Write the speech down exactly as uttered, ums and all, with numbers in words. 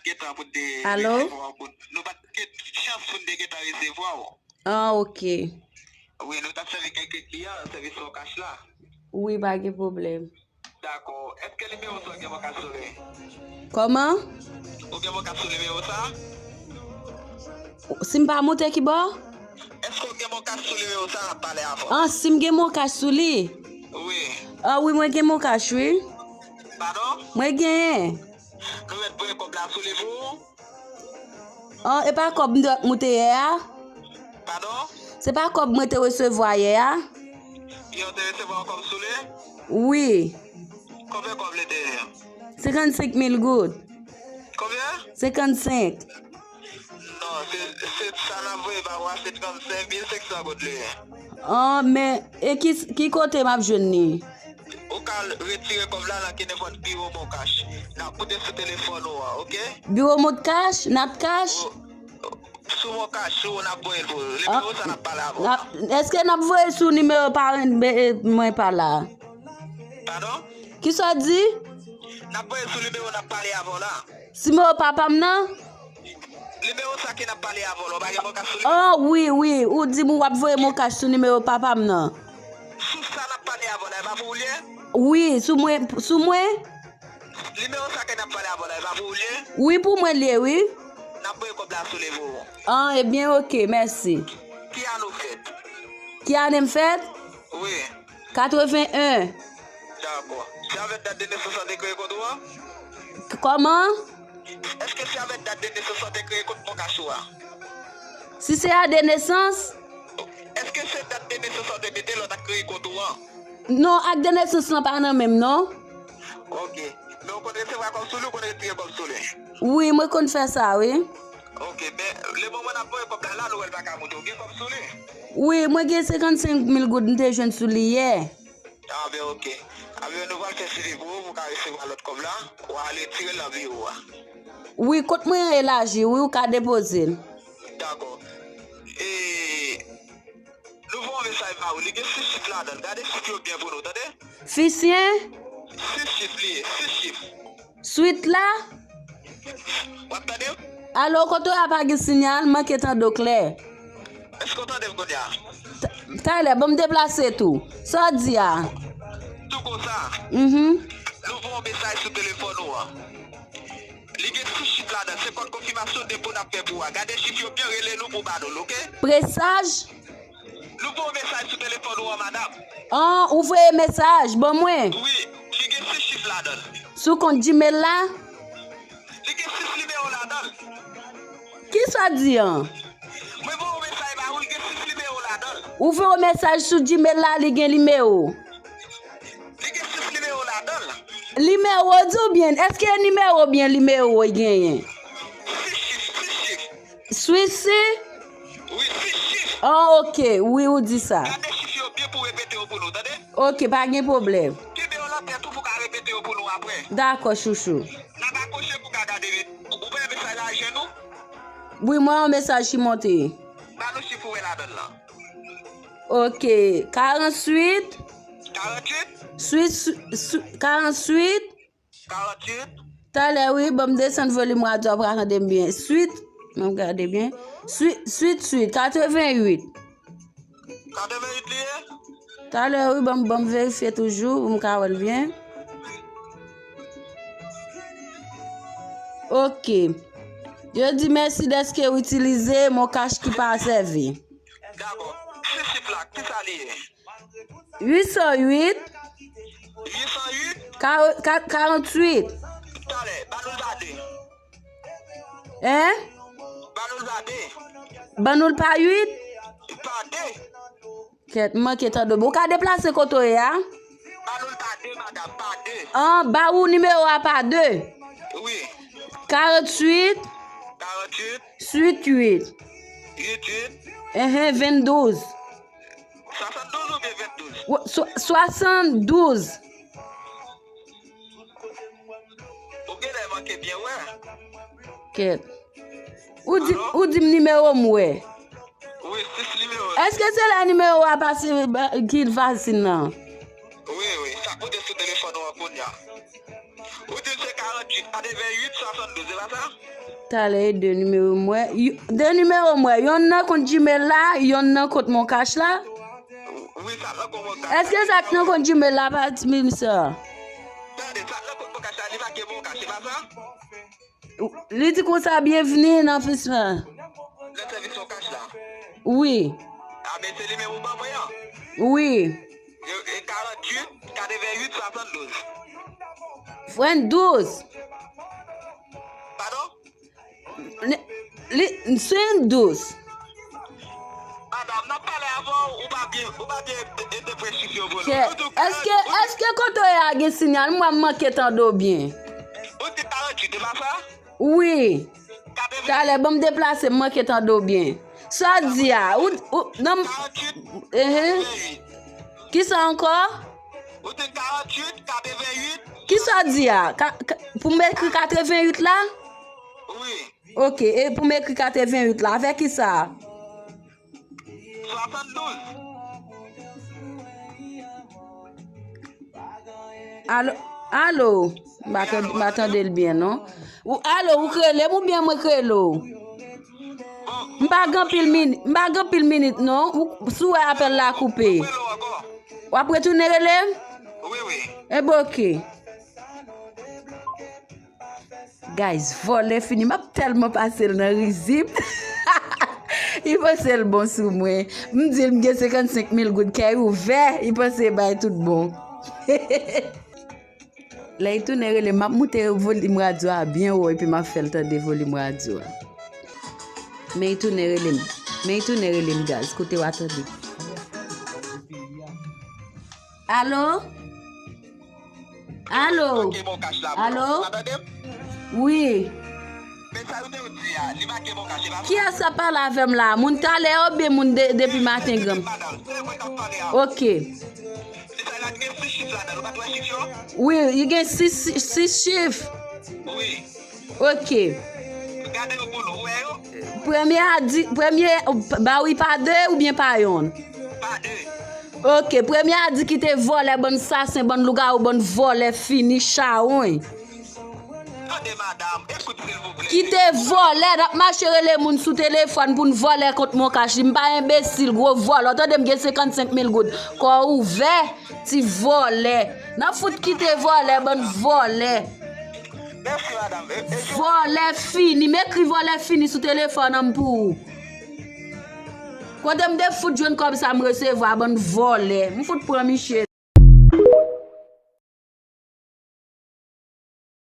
Gentan pou n te Alo? Resevwa w pou nou pa t gen chans pou n te gentan resevwa w. Ah, ok. Wi, nou t ap sèvi kèk kliyan, sèvis Moncash la. Wi, pa gen pwoblèm. Dakò. Èske nimewo sa w gen Moncash sou li? Kòman? Ou gen Moncash sou nimewo sa? Si m pa moute ki bò? Èske w gen Moncash sou nimewo sa n ap pale avè w? Ah, si m gen Moncash sou li? Wi. Ah, wi, mwen gen Moncash, wi. Padon? Mwen genyen. Nou mèt voye kòb la sou li pou ou? Ah, e pa kòb m te moute yè a? Padon? Se pa kòb mwen te resevwa yè a? Yè w te resevwa yon kòb sou li? Wi. Konbyen kòb li te ye? Senkannsenk mil goud. Konbyen? Senkannsenk. Non, se, se sa n ap voye ba ou a, se trannsenk mil senk san goud li ye. Ah, men, e ki, ki kote m ap jwenn li? Ou ka retire kòb la nan kenenpòt biwo Moncash. N ap moute sou telefòn ou an, ok? Biwo Moncash, Natcash? Ou, sou Moncash, sou n ap voye l pou ou. Nimewo sa n ap pale avè w la. Èske n ap voye sou nimewo pa mwen pa la? Padon? Kisa w di? N ap voye sou nimewo n ap pale avè w la. Nimewo papa m nan? Nimewo sa ke n ap pale avè w la, ou pa gen Moncash sou li? Oh, wi, wi, ou di m w ap voye Moncash sou nimewo papa m nan. Sou sa n ap pale avè w la, e pa pou ou l ye? Wi, sou mwen, sou mwen? Nimewo sa ke n ap pale avè w la, e pa pou ou l ye? Wi, pou mwen l ye, wi. N ap voye kòb la sou li pou ou. Ah, ebyen, ok, mèsi. Ki ane w fèt? Ki ane m fèt? Wi. Katreven en. Dakò. Se avèk dat de nesans lan te kreye kont ou an? K-, kòman? Èske se avèk dat de nesans lan te kreye kont Moncash ou a? Si se a de nesans? Èske se dat de nesans lan te mete lè w t ap kreye kont ou an? Non, ak de nesans lan pa nan menm, non. Ok. Men ou konn resevwa kòb sou li, ou konn retire kòb sou li? Wi, mwen konn fè sa, wi. Ok, men lemoman n ap voye kòb la, la nou wè l pa ka moute. Ou gen kòb sou li? Wi, mwen gen senkannsenk mil goud m te jwenn sou li yè. Ah, ben, ok. Ah, ben, nou pral fè swivi pou ou, pou w ka resevwa lòt kòb la. W a retire l nan biwo a. Wi, kont mwen an elaji, wi, ou ka depoze l. Dakò. E, nou voye yon mesaj ba ou. Li gen sis chif ladan l. Gade chif yo byen pou nou, tande? Fisyen? Sis chif li ye, sis chif. Swit la? W ap tande m? Alo, kote w a pa gen sinyal, manke tande w klè. Èske w tande m kounye a? T-, talè, ban m deplase tou. Sa w di a? Tou konsa, mhm, nou voye yon mesaj sou telefòn ou an. Li gen sis chif ladan, se kòd konfimasyon depo n ap fè pou ou a. Gade chif yo byen, rele nou pou w ba nou l, ok? Presaj? Nou voye mesaj sou telefòn ou an, madanm. An, ou voye mesaj ban mwen? Wi, li gen sis chif ladan l. Sou kont Gmail la? Li gen sis nimewo ladan l. Kisa w di an? Mwen voye yon mesaj ba ou, li gen sis nimewo ladan l. Ou voye yon mesaj sou Gmail la, li gen nimewo. Li gen sis nimewo ladan l. Nimewo di w byen, èske nimewo byen nimewo l genyen? Sis chif, sis chif. Swisi? Wi, sis chif. Ah, ok, wi, ou di sa. Gade chif yo byen pou repete yo pou nou, tande? Ok, pa gen pwoblèm. Kenbe yo nan tèt ou pou ka repete yo pou nou apre. Dakò, chouchou. N ap akwoche pou ka gade. Ou, ou wè mesaj la jwenn ou? Wi, mwen yon mesaj ki monte. Ba nou chif ou wè ladan l lan. Ok, karantuit. Karantuit? Swit, swi-, swi-, karantuit. Karantuit. Talè, wi, ban m desann volim radyo a pou ka tande m byen. Swit, ban m gade byen. Swit, swit, swit, katrevenwit. Katrevenwit li ye? Talè, wi, ban m, ban m verifye toujou, pou m ka wè l byen. Ok. Yo di mèsi dèske w itilize Moncash ki pa sèvi. Dakò. Sis chif la, kisa li ye? Uit san uit. Uit san uit. Ka-, ka-, karantuit. Talè, ba nou l pa de. Hein? Ba nou l pa de. Ban nou l pa uit? Pa de. Kèt, m manke tande w. Ou ka deplase kote w ye a? Ba nou l pa de, madanm, pa de. An, ba ou nimewo a pa de. Wi. Karantuit. Karantuit. Swit uit. Uit uit. Enhen, venndouz. Swasanndouz oubyen venndouz? Wi, swa-, swasanndouz. Ou genlè manke byen wè. Kèt. Ou di, alo? Ou di m nimewo m wè. Wi, sis nimewo. Èske se la nimewo a pase, ba, ki fasil nan? Wi, wi, sa k monte sou telefòn ou an kounye a. Ou di Se karanntuit katreventuit swasanndouz, se pa sa? Talè, e de nimewo m wè. Yo- De nimewo m wè. Yonn nan kont Gmail la, yonn nan kont Moncash la. Wi, sa k nan kont Moncash. Èske sa k nan kont Gmail la pa di m sa? Tande, sa k nan kont Moncash la, li make Moncash, se pa sa? Li di konsa, byenvni nan Fis la. Nan sèvis Moncash la? Wi. A, men se nimewo w ban mwen an? Wi. E, e karanntuit katreventuit swasanndouz. Fwendouz. Padon? Li, li, fwendouz. Madanm, n ap pale avè w, ou pa byen, ou pa byen entèprete chif yo pou nou. Kè, èske, èske kote w ye a gen sinyal? M wè m manke tande w byen. Ou di karanntuit, e pa sa? Wi. Talè, ban m deplase, m manke tande w byen. Sa w di a? Ou, ou, nan m- Ehe. Kisa ankò? Ou di karanntuit katreventuit. Kisa w di a? Ka- ka- pou m ekri katreventuit la? Wi. Ok, e pou m ekri katreventuit la, avèk kisa? Swasanndouz. Alo, alo. M pa tande, m pa tande l byen, non. Ou, alo, ou k rele m oubyen mwen k rele w? M pa gen anpil minit, m pa gen anpil minit, non. Ou, si w wè apèl la koupe. W ap retounen rele m? Wi, wi. Enben, ok. Guys, vòlè fini. M ap tèlman pase l nan rizib. Li panse l bon sou mwen. M di l m gen senkannsenk mil goud, kè ouvè. Li panse bay tout bon. Lè li tounen rele m, m ap moute volim radyo a byen wo epi m ap fè l tande volim radyo a. Men li tounen rele m. Men li tounen rele m, guys. Kote w a tande? Alo? Alo? Alo? Wi. Kiyès k ap pale avè m la? Moun talè oubyen moun de- depi maten, granm? Ok. Wi, li gen sis, sis chif. Ok. Premye a di, premye, ba wi pa de oubyen pa yonn? Ok, premye a di kite vòlè, bann sasen, bann lougawou, bann vòlè fini, chawony. Kite vòlè, n ap mache rele moun sou telefòn pou n vòlè kont Moncash. M pa enbesil, gwo vòlè. W tande m gen senkannsenk mil goud. Kò ouvè, ti vòlè. N ap fout kite vòlè, bann vòlè. Vòlè fini. M ekri vòlè fini sou telefòn an m pou ou. Kote m te fout jwenn kòb sa m resevwa, bann vòlè. M fout pran miche.